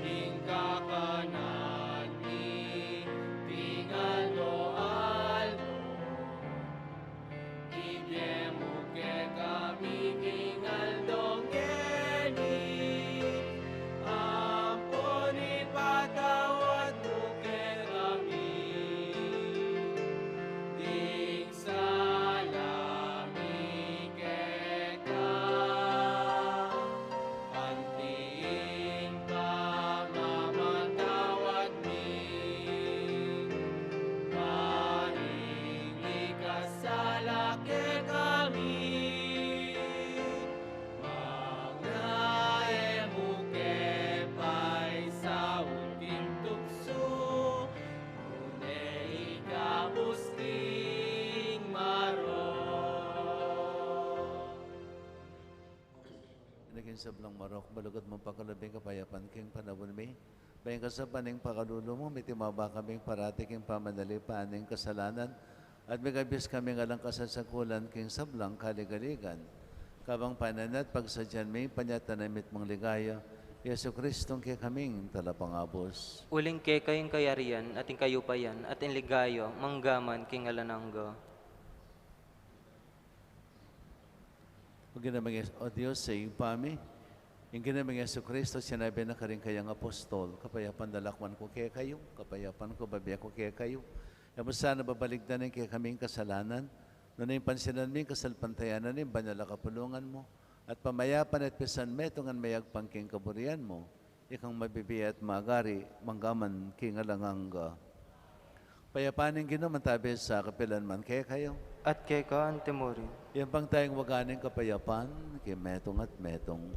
ing kakanan mi king aldo-aldo. Ibie mu kekami king aldo ngeni, ampon ipatawad mu kekami ding sala mi keka, anti ing pamamatawad mi karing mikasala kekami. Manga e mu ke paisaul king tuksu, nune ikabus king marok. Ina king sablang marok, malugud mung pakalub ing kapayapan king panaun mi. Ban king kasapan ning pakalulu mu, miti mu ba kaming parati king pamanalipan ning kasalanan, at mikabus kaming alang kasasakulan king sablang kaligaligan. Kabang panayan at pagsadyan mi, panyatang na ning mitmung ligaya, Jesucristong kekaming Talapangabus. Uling keka ing kayarian, at ing kayupayan, at ing ligaya, mangga man king alang angga. O Ginu ming Jes-, O Dios, Ibpa mi, ing Ginu ming Jesucristo, sinabi na karing kayang apostol, kapayapan lakwan ku kekayu, kapayapan ku bibie ku kekayu. E mu sana babaligdan ing kekaming kasalanan, nune pansinan mu ing kasalpantayanan ning banal a kapulungan mu, at pamayapan at pisanmetungan mayagpang king kaburian mu, ikang mabibie at magari, mangga man king alang angga. Kapayapan ning Ginu mantabi sa kapilan man kekayu. At keka anti mu rin. Iyambang taya ing waga ning kapayapan, king metung at metung.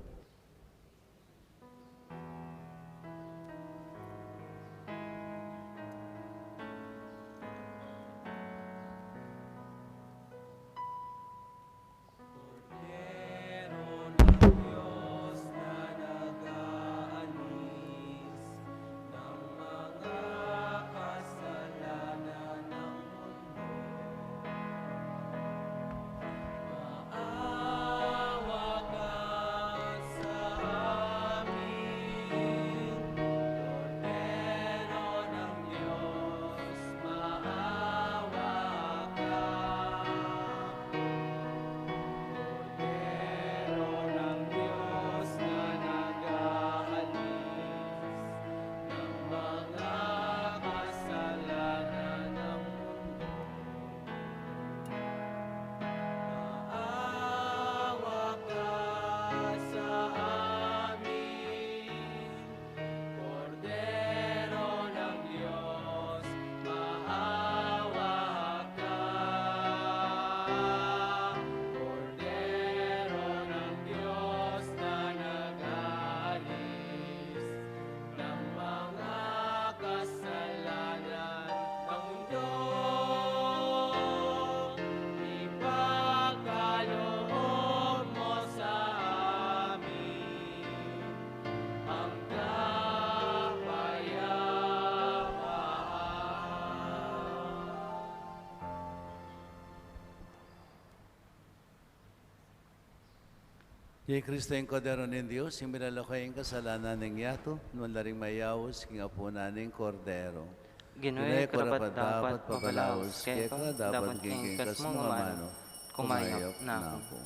Iya i Kristo, ing Kordero ning Dios, ing milalako ing kasalanan ning yatu. Nuan la ring mayaus king apunan ning Kordero. Ginu, e ku karapat-dapat pabalaus keka, dapot king kekang manu, kumayap na ku.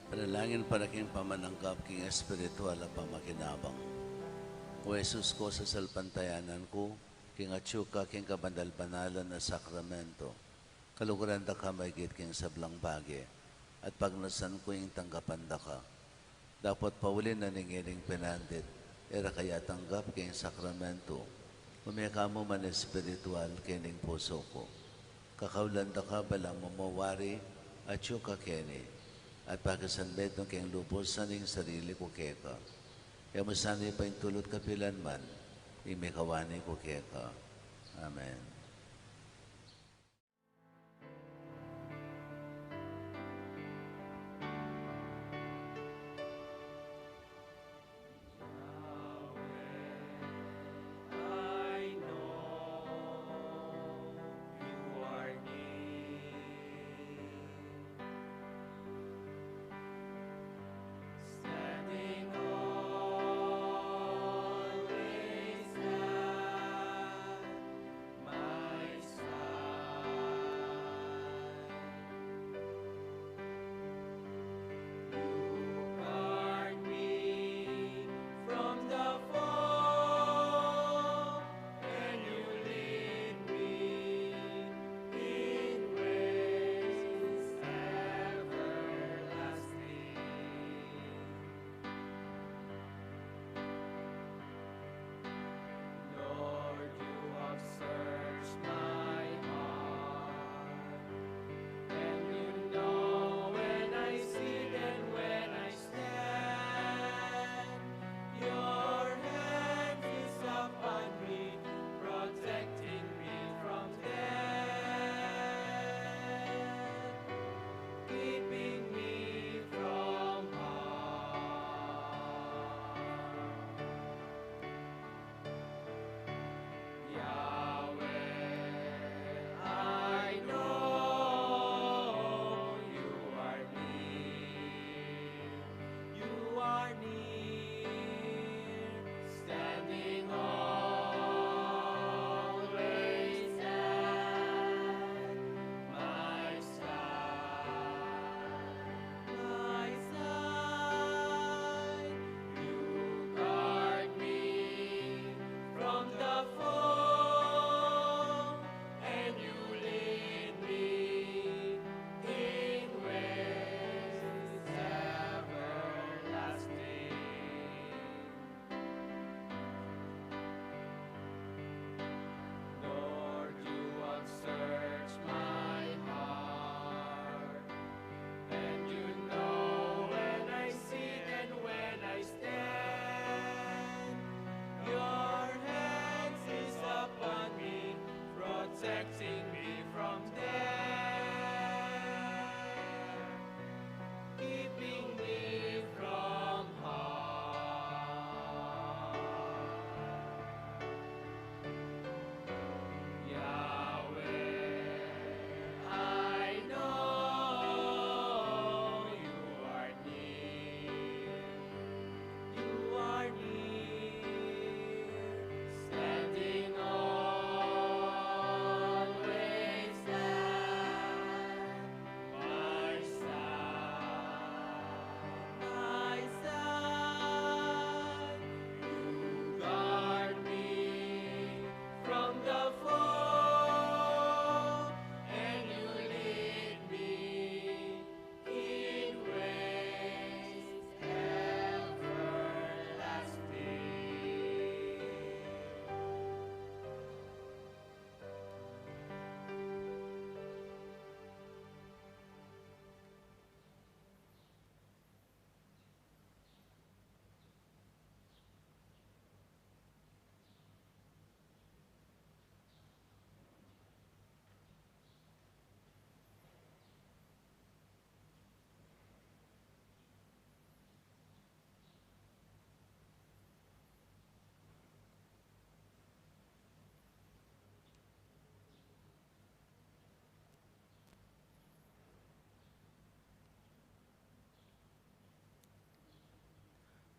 Panalangin para king pamananggap king espiritual a pamakinabang. O Jesus ku, sasalpantayanan ku king atyu ka king kabanal-banalan a sakramento, kaluguran da ka maigit king sablang bage, at pagnasan ku ing tanggapan da ka. Dapot pauli na ning iling pinandit, e ra ka ya tanggap king sakramento, ume ka mu man espiritual king pusu ku. Kakaulan da ka balang mamawari, atyu ka keni, at pakisanmetung king lubusan ing sarili ku keka. E mu sana paintulut kapilan man ing mikawani ku keka. Amen.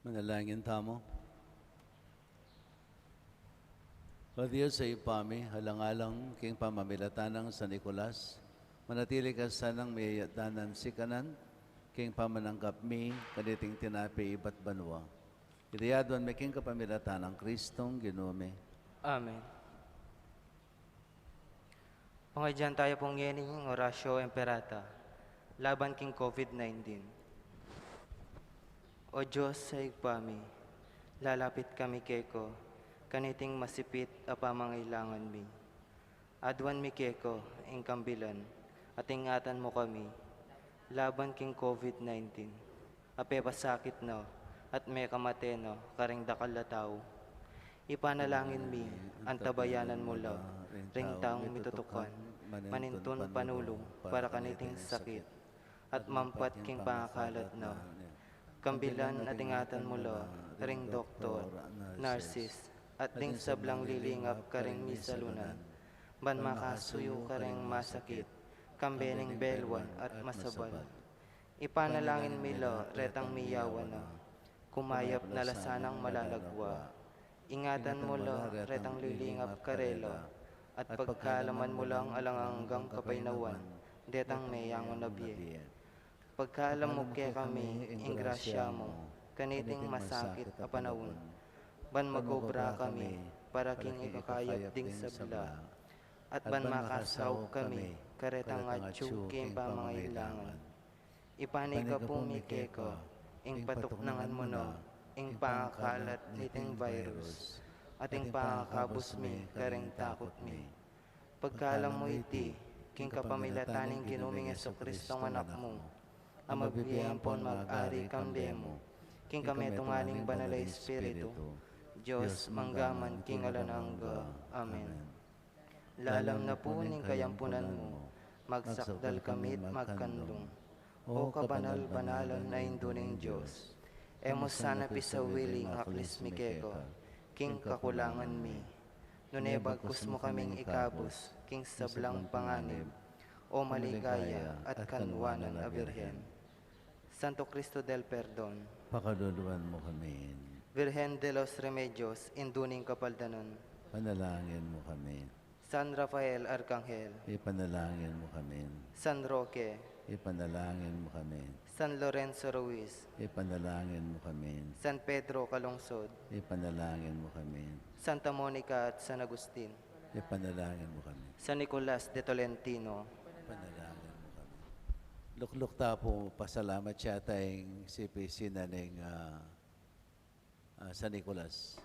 Manalangin tamu. O Dios a Ibpa mi, alang-alang king pamamilatan nang San Nicolas, manatili ka sanang miyayatdan nang sikanan king pamananggap mi kaniting tinape ibat banua. Iti aduan mi king kapamilatan nang Kristong Ginu mi. Amen. Pangadian tayu pung ngeni ing Oratio Imperata laban king COVID nineteen. O Dios a Ibpa mi, lalapit kami keka kaniting masipit a pamangailangan mi. Aduan mi keka ing kambilan at ingatan mu kami laban king COVID nineteen a pepasakit na at mekamate na karing dakal a tau. Ipanalangin mi, antabayanan mu la ring taung mitutukan manintun panulu para kaniting sakit at mampat king pangakalat na. Kambilan at ingatan mu la ring doktor, nurses, at ding sablang lilingap karing misalunan, ban makasuyu karing masakit, kambe ning belwan at masabal. Ipanalangin mi la retang miyawan na, kumayap na la sanang malalagwa. Ingatan mu la retang lilingap karela, at pagkaluban mu lang alang anggang kapaynawan detang meyangu na bie. Pagkaluban mu kekami ing grasya mu kaniting masakit a panaun, ban mag-obra kami para king ikakayap ding sabla, at ban makasaup kami karetang atyu king pamangailangan. Ipanyawad mi keka ing patuknangan mu na ing pangakalat niting virus, at ing pangakabus mi karing takut mi. Pagkaluban mu iti king kapamilatan ning Ginu ming Jesucristo a Anak mu, a mabibie ampon mag-ari kambe mu king kametungan ning Banal a Espiritu, Dios, mangga man king alang angga. Amen. Lalam na pu ning kayampunan mu, magsakdal kami't magkanlung. O kabanal-banalan a Indu ning Dios, e mu sana pisawili ing aklis mi keka king kakulangan mi, nune bagkus mu kaming ikabus king sablang panganib, O maligaya at kanwanan a Birhen. Santo Cristo del Perdon, pakaluluan mu kami. Virgen de los Remedios, Indu ning Kapaldanan, panalangin mu kami. San Rafael Arkanghel, ipanalangin mu kami. San Roque, ipanalangin mu kami. San Lorenzo Ruiz, ipanalangin mu kami. San Pedro Calungsod, ipanalangin mu kami. Santa Monica at San Agustin, ipanalangin mu kami. San Nicolas de Tolentino, ipanalangin mu kami. Lukluk ta pu, pasalamat ya tayang C P C na ning, ah, ah, San Nicolas.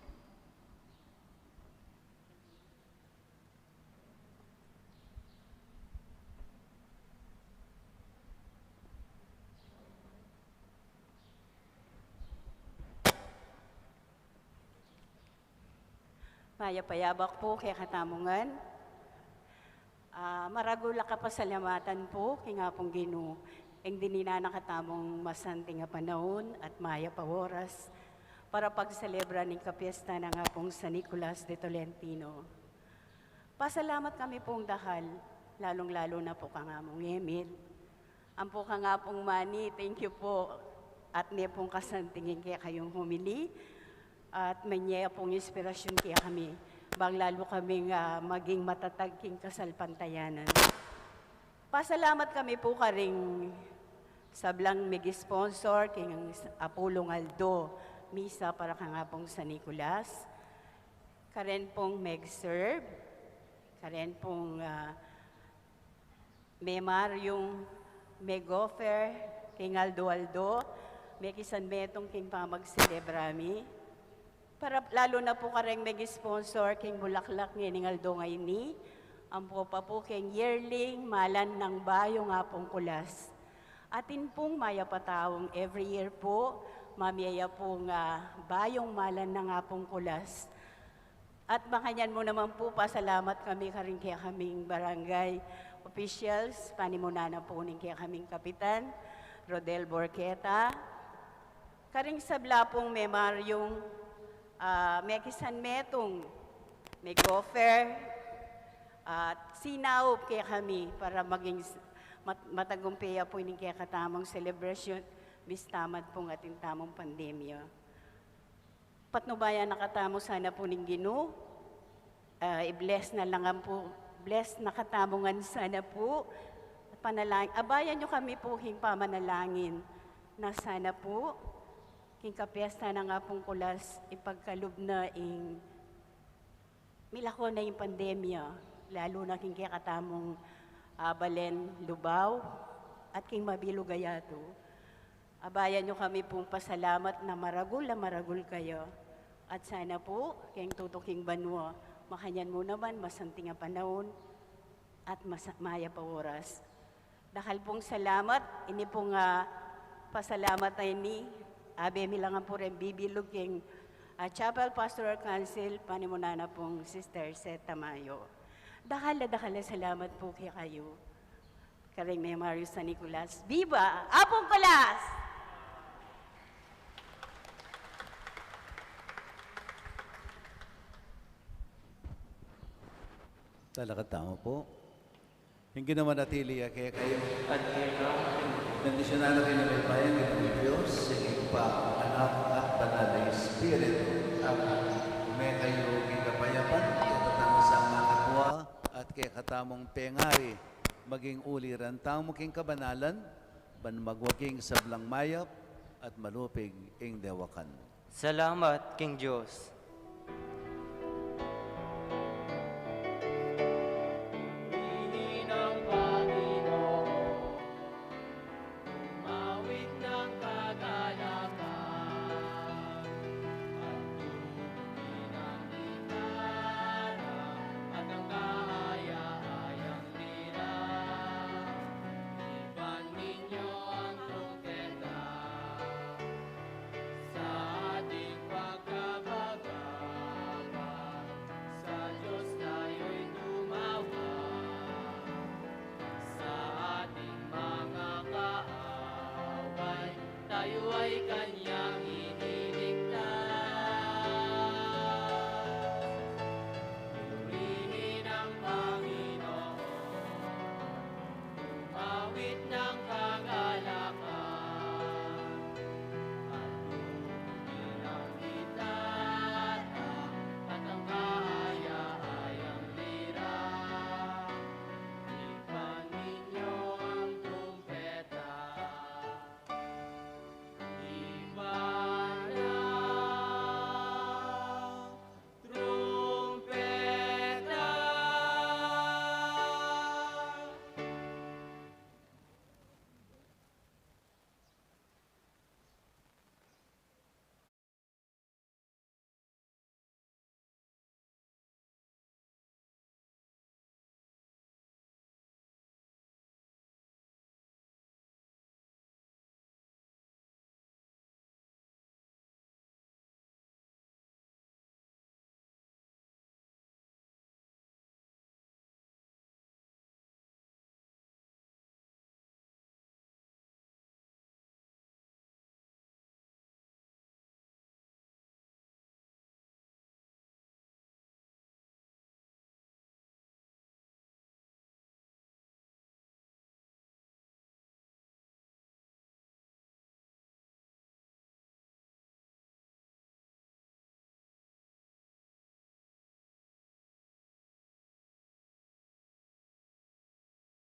Mayap a yabak pu kekatamu ngan. Ah, maragul a kapasalamatan pu king Apung Ginu, ing dininan na katamung masanting a panaun at mayap a oras para pagselebra ning kapiesta nang Apung San Nicolas de Tolentino. Pasalamat kami pung dahal, lalung-lalu na pu kang Among Emil. Ampo kang Apung Mani, thank you pu. At ne pung kasanting ing kekayung homily. At menye pung inspirasyon kekami, bang lalu kaming, ah, maging matatag king kasalpantayanan. Pasalamat kami pu karing sablang mig-sponsor king apulung aldo misa para kang Apung San Nicolas. Karen pung meg-serve, karen pung, ah, memaryung meg-offer king aldo-aldo, mekisan metung king pamagselebra mi. Para lalu na pu kareng meg-sponsor king bulaklak ngening aldo ngeni, ampo pa pu king yearling malan nang bayung Apung Kulas. Atin pung mayap a taung every year pu, mamie ya pung, ah, bayung malan nang Apung Kulas. At makanyan mu naman pu, pasalamat kami karing kekaming barangay officials, panimunan na pu ning kekaming kapitan, Rodel Borqueta. Karing sabla pung memaryung, ah, mekisan metung, meg-offer, at sinaup kekami para maging s-, mat-, matagumpe ya pu ining kekatamung selebrasyon, mistaman pung atin tamung pandemya. Patnubayan na katamu sana pu ning Ginu. Ah, i-bless na la ngan pu, bless na katamu ngan sana pu. Panalang-, abayan yu kami pu king pamanalangin na sana pu king kapiyesta nang Apung Kulas, ipagkalub na ing milako na ing pandemya, lalu na king kekatamung, ah, balen Lubao at king mabilug a yatu. Abayan yu kami pung pasalamat na maragul a maragul kaya. At sana pu, keng tutuking banua, makanyan mu naman masanting a panaun at masa-, mayap a oras. Dakal pung salamat, ini pung, ah, pasalamat a ini, abe mi la ngan pu reng bibilug king, ah, Chapel Pastoral Council, panimunan na pung Sister Seth Tamayo. Dakal a dakal a salamat pu kekayu. Kareng Memorial San Nicolas. Viva Apung Kulas! Talakad tamu pu. Ing Ginu manatili ya kekayu. At keka. Bendisyunan na kayu ning Mayupayang Ginung Dios, ing Ibpa, Anak, at Banal a Espiritu. Amen. Ume kayu king kapayapan, kekatamung kapwa, at kekatamung pengari, maging uliran tamu king kabanalan, ban magwaging sablang mayap at malupig ing dewakan. Salamat king Dios.